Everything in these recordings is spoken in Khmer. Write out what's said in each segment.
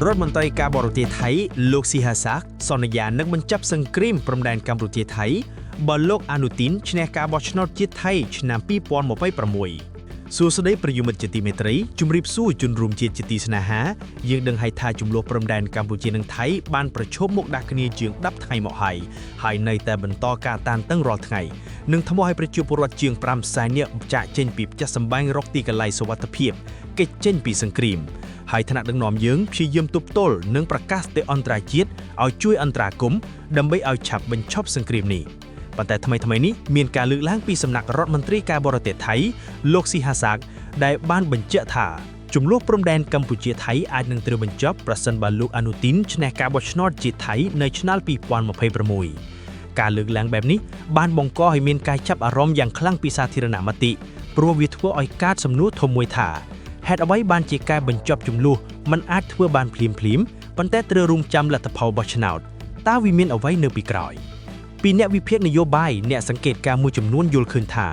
រដ្ឋមន្ត្រីការបរទេសថៃលោកស៊ីហាសាកសន្យានឹងបញ្ចប់សង្គ្រាមព្រំដែនកម្ពុជាថៃបើលោកអានុទីនឈ្នះការបោះឆ្នោតជាតិថៃឆ្នាំ2026សួស្តីប្រិយមិត្តជាទីមេត្រីជំរាបសួរជនរួមជាតិជាទីស្នេហាយើងដឹងហើយថាជម្លោះព្រំដែនកម្ពុជានិងថៃបានប្រឈមមុខដាក់គ្នាជាង10ថ្ងៃមកហើយហើយនៅតែបន្តការតានតឹងរាល់ថ្ងៃនឹងធ្វើឲ្យប្រជាពលរដ្ឋជាង5សែននាក់ចាកចេញពីផ្ទះសម្បែងរកទីកន្លែងសុវត្ថិភាពគេចចេញពីសង្គ្រាម ហើយថ្នាក់ដឹកនាំយើងព្យាយាមទប់ទល់និងប្រកាសទៅអន្តរជាតិឲ្យជួយអន្តរាគមន៍ដើម្បីឲ្យឆាប់បញ្ឈប់សង្គ្រាមនេះប៉ុន្តែថ្មីៗនេះមានការលើកឡើងពីសំណាក់រដ្ឋមន្ត្រីការបរទេសថៃលោកស៊ីហាសាកដែលបានបញ្ជាក់ថាជម្លោះព្រំដែនកម្ពុជាថៃអាចនឹងត្រូវបញ្ចប់ប្រសិនបើលោកអានុទីនឈ្នះការបោះឆ្នោតជាតិថៃនៅឆ្នាំ2026ការលើកឡើងបែបនេះបានបង្កឲ្យមានការចាប់អារម្មណ៍យ៉ាងខ្លាំងពីសាធារណមតិព្រោះវាធ្វើឲ្យកើតសំណួរធំមួយថា ហេតុអ្វីបានជាការបញ្ចប់ជម្លោះมันអាចធ្វើបានភ្លាមភ្លាមៗប៉ុន្តែត្រូវរងចាំលទ្ធផលបោះឆ្នោតតើវាមានអ្វីនៅពីក្រោយពីអ្នកវិភាគនយោបាយអ្នកសង្កេតការណ៍មួយចំនួនយល់ឃើញថា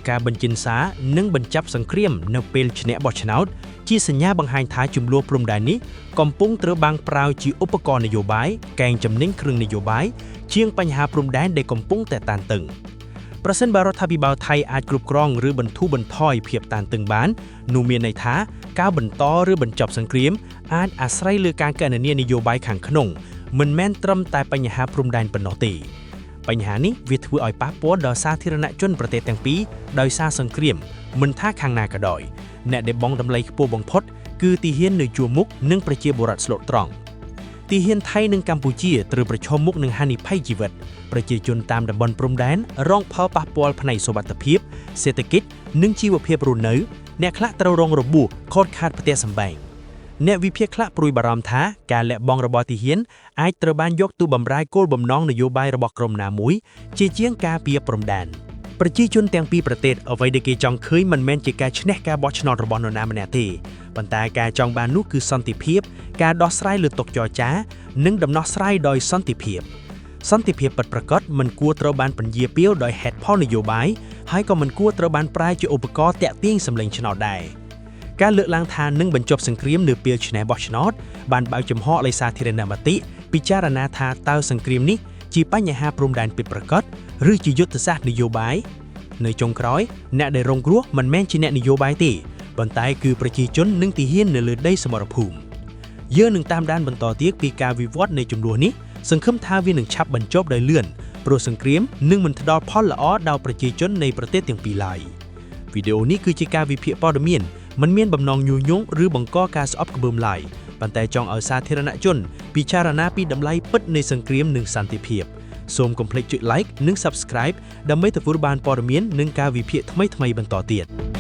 ការបញ្ជិនសារនិងបញ្ចប់សង្គ្រាមនៅពេលឈ្នះបោះឆ្នោតជាសញ្ញាបង្ហាញថាជម្លោះព្រំដែននេះកំពុងត្រូវបានប្រើជាឧបករណ៍នយោបាយកេងចំណេញគ្រឿងនយោបាយជាងបញ្ហាព្រំដែនដែលកំពុងតែតានតឹង ប្រសិនបើរដ្ឋាភិបាលថៃអាចគ្រប់គ្រងឬបន្ធូរបន្ថយភាពតានតឹងបាននោះមានន័យថាការបន្តឬបញ្ចប់សង្គ្រាមអាចអាស្រ័យលើការកណនានយោបាយខាងក្នុងមិនមែនត្រឹមតែបញ្ហាព្រំដែនប៉ុណ្ណោះទេបញ្ហានេះវាធ្វើឲ្យប៉ះពាល់ដល់សាធារណជនប្រទេសទាំងពីរដោយសារសង្គ្រាមមិនថាខាងណាក៏ដោយអ្នកដែលបង់តម្លៃខ្ពស់បំផុតគឺទីហ៊ាននៅជួរមុខនិងប្រជាបុរដ្ឋស្លូតត្រង់ ទីហ៊ានថៃនិងកម្ពុជាត្រូវប្រឈមមុខនឹងហានិភ័យជីវិតប្រជាជនតាមតំបន់ព្រំដែនរងផលប៉ះពាល់ផ្នែកសុវត្ថិភាពសេដ្ឋកិច្ចនិងជីវភាពរស់នៅអ្នកខ្លះត្រូវរងរបួសខូចខាតផ្ទះសម្បែងអ្នកវិភាគខ្លះព្រួយបារម្ភថាការលាក់បង់របស់ទីហ៊ានអាចត្រូវបានយកទៅបម្រើគោលបំណងនយោបាយរបស់ក្រុមណាមួយជាជាងការពារព្រំដែនប្រជាជនទាំងពីរប្រទេសអ្វីដែលគេចង់ឃើញមិនមែនជាការឈ្នះការបោះឆ្នោតរបស់នរណាម្នាក់ទេប៉ុន្តែការចង់បាននោះគឺសន្តិភាពការដោះស្រាយលើតុចរចា និងដំណោះស្រាយដោយសន្តិភាពសន្តិភាពពិតប្រាកដមិនគួរត្រូវបានពន្យាពាវដោយហេតុផលនយោបាយហើយក៏មិនគួរត្រូវបានប្រើជាឧបករណ៍តាក់ទាញសម្លេងឆ្នោតដែរការលើកឡើងថានឹងបញ្ចប់សង្គ្រាមនៅពេលឈ្នះបោះឆ្នោតបានបើកចំហឲ្យសាធារណមតិពិចារណាថាតើសង្គ្រាមនេះជាបញ្ហាព្រំដែនពិតប្រាកដឬជាយុទ្ធសាស្ត្រនយោបាយនៅចុងក្រោយអ្នកដែលរងគ្រោះមិនមែនជាអ្នកនយោបាយទេប៉ុន្តែគឺប្រជាជននិងទាហាននៅលើដីសមរភូមិ យើងនឹងតាមដានបន្តទៀតពីការវិវត្តនៃជម្លោះនេះសង្ឃឹមថាវានឹងឆាប់បញ្ចប់ដោយលឿនព្រោះសង្គ្រាមនឹងមិនផ្ដល់ផលល្អដល់ប្រជាជននៃប្រទេសទាំងពីរឡើយវីដេអូនេះគឺជាការវិភាគព័ត៌មានមិនមានបំណងញុះញង់ឬបង្កការស្អប់ខ្ពើមឡើយប៉ុន្តែចង់ឲ្យសាធារណជនពិចារណាពីតម្លៃពិតនៃសង្គ្រាមនិងសន្តិភាពសូមកុំភ្លេចចុច Like និង Subscribe ដើម្បីទទួលបានព័ត៌មាននិងការវិភាគថ្មីៗបន្តទៀត។